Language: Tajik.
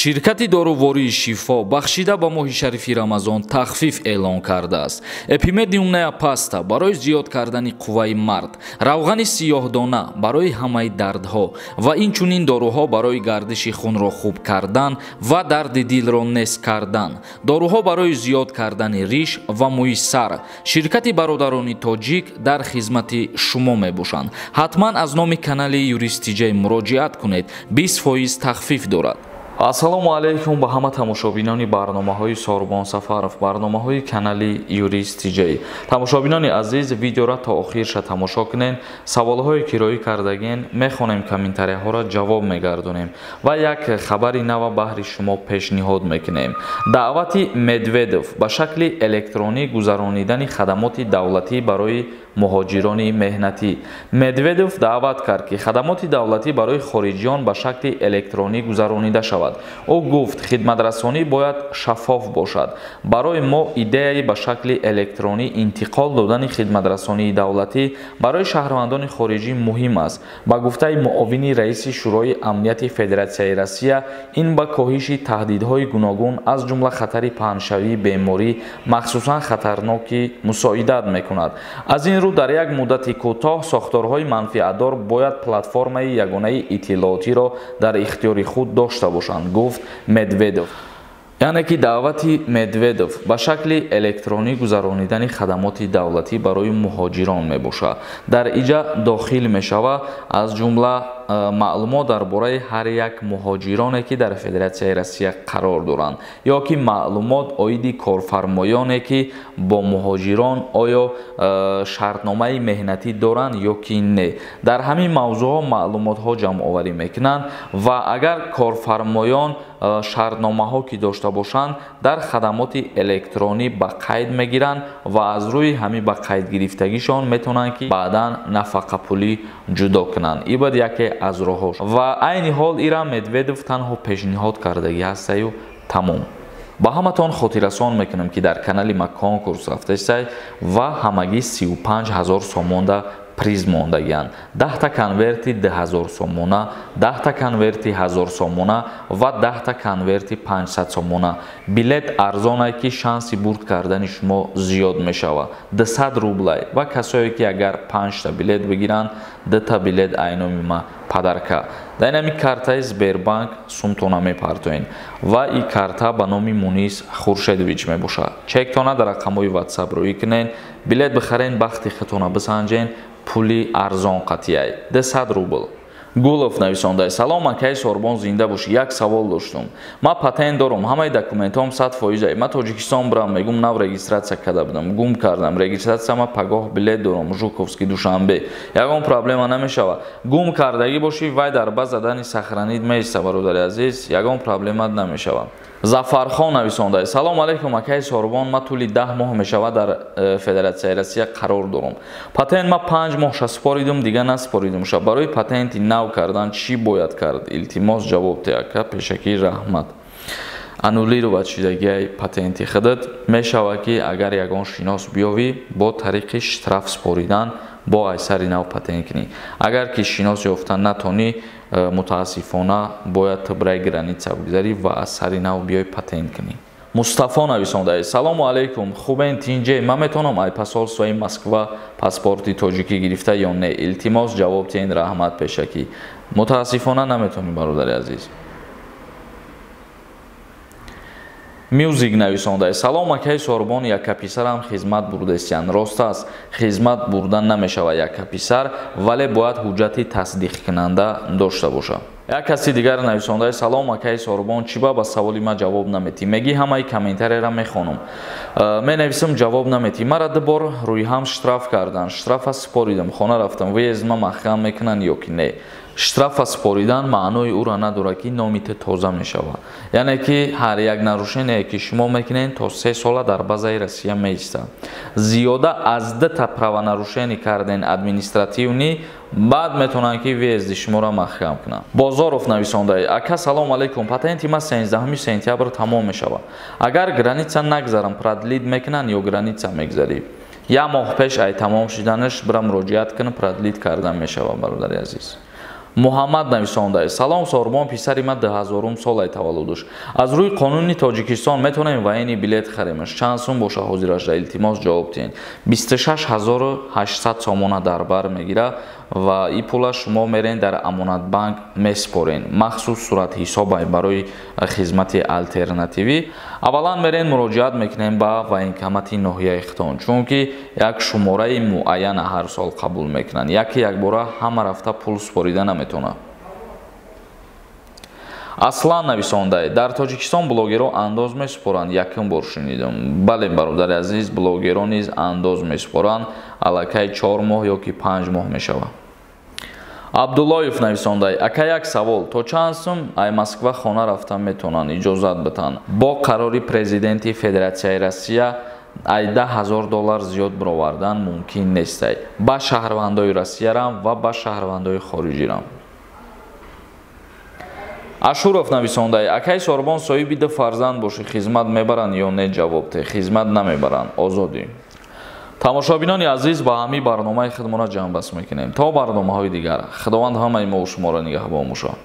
Ширкати дорувории «Шифо» бахшида ба моҳи шарифи Рамазон тахфиф эълон кардааст. Эпимедиумная паста барои зиёд кардани қувваи мард, равғани сиёҳдона барои ҳамаи дардҳо ва инчунин доруҳо барои гардиши хунро хуб кардан ва дарди дилро нест кардан, доруҳо барои зиёд кардани риш ва мӯи сар. Ширкати бародарони тоҷик дар хизмати шумо мебошанд. Ҳатман аз номи канали Юрист Тиҷай муроҷиат кунед, 20% тахфиф дорад. Ассалому алайкум ба ҳама тамошобинони барномаҳои Сорбон Сафаров, барномаҳои канали Юрист Тиҷай. Тамошобинони азиз, видеоро то охирша тамошо кунед. Саволҳое ки роӣ кардагин, мехонем, комментарияҳоро ҷавоб мегардонем ва як хабари нава баҳри шумо пешниҳод мекунем. Даъвати Медведев ба шакли электронӣ гузаронидани хадамоти давлатӣ барои муҳоҷирони меҳнатӣ. Медведев даъват кард, ки хадамоти давлатӣ барои хориҷиён ба шакли электронӣ гузаронида шавад. Ӯ гуфт, хидматрасонӣ бояд шаффоф бошад. Барои мо идеяи ба шакли электронӣ интиқол додани хидматрасонии давлатӣ барои шаҳрвандони хориҷӣ муҳим аст. Ба гуфтаи муовини раиси Шӯрои амнияти Федератсияи Россия, ин ба коҳиши таҳдидҳои гуногун, аз ҷумла хатари паҳншавии беморӣ, махсусан хатарнокӣ, мусоидат мекунад. Аз ин рӯ дар як муддати кӯтоҳ сохторҳои манфиатдор бояд платформаи ягонаи иттилоотиро дар ихтиёри худ дошта бошанд, гуфт Медведев. Яъне ки даъвати Медведев ба шакли электронӣ гузаронидани хадамоти давлатӣ барои муҳоҷирон мебошад. Дар иҷа дохил мешавад аз ҷумла маълумот дар бораи ҳар як муҳоҷироне, ки дар Федератсияи Россия қарор доранд, ё ки маълумот оиди корфармоёне, ки бо муҳоҷирон оё шартномаи меҳнатӣ доранд ё ки не. Дар ҳамин мавзӯъҳо маълумотҳо ҷамъоварӣ мекунанд ва агар корфармоён шартномаҳо ки дошта бошанд, дар хадамоти электронӣ ба қайд мегиранд ва аз рӯи ҳамин ба қайдгирифтагишон метавонанд, ки баъдан нафақапулӣ ҷудо кунанд. Ин бад яке аз роҳҳош. Ва айни ҳол ира Медведев танҳо пешниҳод кардагӣ ҳастаю тамом. Ба ҳаматон хотиррасон мекунам, ки дар канали ма конкурс рафтастай ва ҳамагӣ 35 000 сомонда приз мондагианд: 10-та конверти 2000 сомона, 10-та конверти 1000 сомона ва 10-та конверти 500 сомона. Билет арзонае, ки шанси бурд кардани шумо зиёд мешавад, 200 рублай. Ва касое ки агар панҷта билет бигиранд, дута билет айноми ма подарка. Дар инами картаи Сбербанк сумтона мепартоен ва и карта ба номи Мунис Хуршедович мебошад. Чектона дар рақамҳои Ватсап рӯӣ кунен, билет бихарен, бахти худтона бисанҷен. Пули арзон қатъияй, 200 рубл. Гулов нависонда: «Салом, акаи Сорбон, зинда бошӣ. Як савол доштум. Ман патент дорум, ҳамаи документҳом 100%. Ман Тоҷикистон бурам, мегум, нав регистрация карда будам, гум кардам регистрация. Ма пагоҳ билет дорум, Жуковский, Душанбе, ягон проблема намешавад?» Гум кардагӣ бошӣ, вай дар база данных сохранить меиста, бародари азиз, ягон проблема намешавад. Зафархон нависонда: «Салом алейкум, акаи Сорбон. Ма тӯли 10 моҳ мешавад дар Федератсияи Россия қарор дорум. Патент ма 5 моҳша супоридум, дига насупоридумша. Барои патенти нав кардан чӣ бояд кард? Илтимос, ҷавоб те, ака, пешакӣ раҳмат». Аннулировать шидагиай патенти худат мешавад, ки агар ягон шинос биёвӣ, бо тариқи штраф супоридан бо айсари нав патент кунӣ. Агар ки шинос ёфта натонӣ, мутаассифона, бояд тибраи граница бигзарӣ ва аз сари нав биёй патент кунӣ. Мустафо нависонда: «Салому алайкум, хубен, тинҷе? Ман метавонам ай посольствои Москва паспорти тоҷикӣ гирифта ё не? Илтимос, ҷавоб диҳен, раҳмат пешакӣ». Мутаассифона, наметавонӣ, бародари азиз. Мюзик нависонда: «Салом, акаи Сорбон, яка писарам хизмат бурдестиян, рост аст?» Хизмат бурда намешавад яка писар, вале бояд ҳуҷҷати тасдиқкунанда дошта бошад. Як каси дигар нависондаи: «Салом, акаи Сорбон, чӣ ба саволи ман ҷавоб наметӣ? Мегӣ ҳамаи комментарияра мехонам, менависам, ҷавоб наметӣ. Мара ду бор рӯйҳам штраф карданд, штрафа супоридам, хона рафтам. Въезд ма маҳкам мекунанд ё ки не?» Штрафа супоридан маънои ӯро надорад, ки номи ту тоза мешавад. Яъне ки ҳар як нарушение, ки шумо мекунед, то 3 сола дар базаи Россия меистад. Зиёда аз дута правонарушение карден административный, баъд метавонанд, ки въезд и шуморо маҳкам кунанд. Бозоров нависонда: «Ака, салом алейкум, патенти ма 13 сентябр тамом мешавад. Агар граница нагзарам, продлить мекунанд ё граница мегзарӣ?» Як моҳ пеш ай тамом шиданаш бира муроҷиат кун, продлить кардан мешавад, бародари азиз. Муҳаммад нависонда: салом Сорбон, писари ман 2000 солаи таваллудаш. Аз рӯи қонуни Тоҷикистон метавонем военный билет харемаш. Чанд сум боша ҳозирашда, илтимос ҷавоб диҳед. 26800 сомона дар бар мегира ва и пула шумо мерен дар Амонатбанк меспорен. Махсус суратҳисобай барои хизмати алтернативӣ. Аввалан мерен муроҷиат мекунем ба военкомати ноҳияи Хитон, чунки як шумораи муайяна ҳар сол қабул мекунанд. Яке якбора ҳама рафта пул спорида наметавонад. Аслан нависондай: дар Тоҷикистон блогерҳо андоз месупоранд, якум бор шунидам. Бале, бародари азиз, блогерҳо низ андоз месупоранд, аллакай 4 моҳ ё ки 5 моҳ мешавад. Абдуллоев нависондай: ака як савол, то чанд сум ай Москва хона рафта метавонанд, иҷозат битанд? Бо қарори президенти Федератсияи Россия ай $10,000 зиёд бировардан мумкин нестай ба шаҳрвандои Россиярам ва ба шаҳрвандои хориҷирам. Ашуров нависондай: акай Сорбон, соҳиби 2 фарзанд бошӣ, хизмат мебаранд ё не? Ҷавоб те: хизмат намебаранд, озодӣ. Тамошобинони азиз, ба ҳамин барномаи худмона ҷамъбаст мекунем. То барномаҳои дигар Худованд ҳамаи мо шуморо нигаҳбон бошад.